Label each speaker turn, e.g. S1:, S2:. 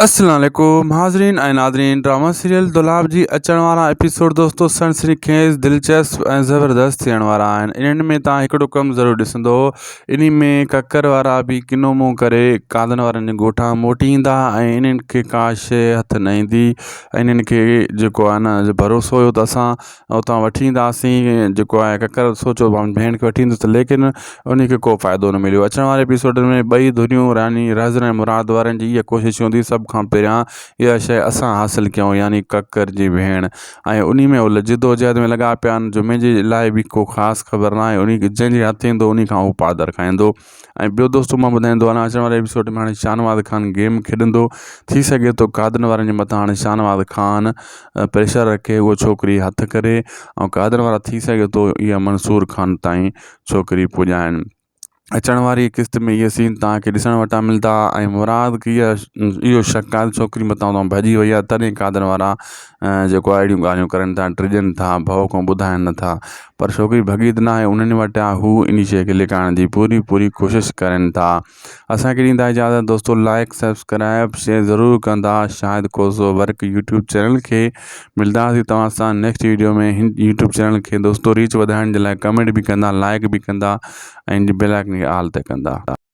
S1: السلام عليڪم حاضرين ۽ ناظرين ڊراما سيريل دولاب جي اچڻ وارا ايپيسوڊ دوستو سنسني خيز دلچسپ ۽ زبردست ٿيڻ وارا آهن انهن ۾ تان هڪڙو ڪم ضرور ڏسندو انهي ۾ ڪڪر وارا به ڪنو منهن ڪري قادن وارن جي ڳوٺان موٽي ايندا ۽ انهن کي ڪا شيء هٿ نه ايندي ۽ انهن کي جيڪو آهي نه ڀروسو هيو ته اسان اتان وٺي اينداسين جيڪو آهي ڪڪر سوچيو مان ڀيڻ کي وٺي ايندس ليڪن ان کي ڪو فائدو نه مليو اچڻ واري ايپيسوڊ ۾ ٻئي ڌريون راني رهزن ۽ مراد وارن جي اها ڪوشش هوندي سڀ کان پهريان اها شيء اسان حاصل ڪيون يعني ڪڪر جي ڀيڻ ۽ ان ۾ هو جدوجهد ۾ لڳا پيا آهن جمعي جي لاء به ڪو خاص خبر نه آهي ان جنهن جي هٿ ايندو ان کان هو پادر کائيندو ۽ ٻيو دوستو مان ٻڌائيندو هلان اچڻ واري ايپيسوڊ ۾ هاڻي شاهنواز خان گيم کيڏندو ٿي سگهي ٿو قادن وارن جي مٿان هاڻي شاهنواز خان پريشر رکي اهو ڇوڪري هٿ ڪري ۽ قادن وارا ٿي سگهي ٿو اها منصور خان تائين ڇوڪري پڄائن اچڻ واري قسط ۾ اهي سين توهان کي ڏسڻ وٽان ملدا ۽ مراد کي اهو شڪ آهي ڇوڪري متان اتان ڀڄي وئي آهي تڏهن قادن وارا جيڪو آهي اهڙيون ڳالهيون ڪرن ٿا ڊڄن ٿا ڀؤ کان ٻڌائن نٿا پر ڇوڪري ڀڳي ته ناهي انهن وٽ آهي هو ان شيء کي لڪائڻ جي پوري پوري ڪوشش ڪرن ٿا اسان کي ڏيندا اجازت دوستو لائڪ سبسڪرائب شيئر ضرور ڪندا Shahid Khoso work YouTube channel کي ملداسي توهان سان نيڪسٽ ويڊيو ۾ هن يوٽيوب چينل کي دوستو ريچ وڌائڻ جي لاء ڪمينٽ به ڪندا لائڪ به ڪندا ۽ بيل آئڪن کي آل تي ڪندا.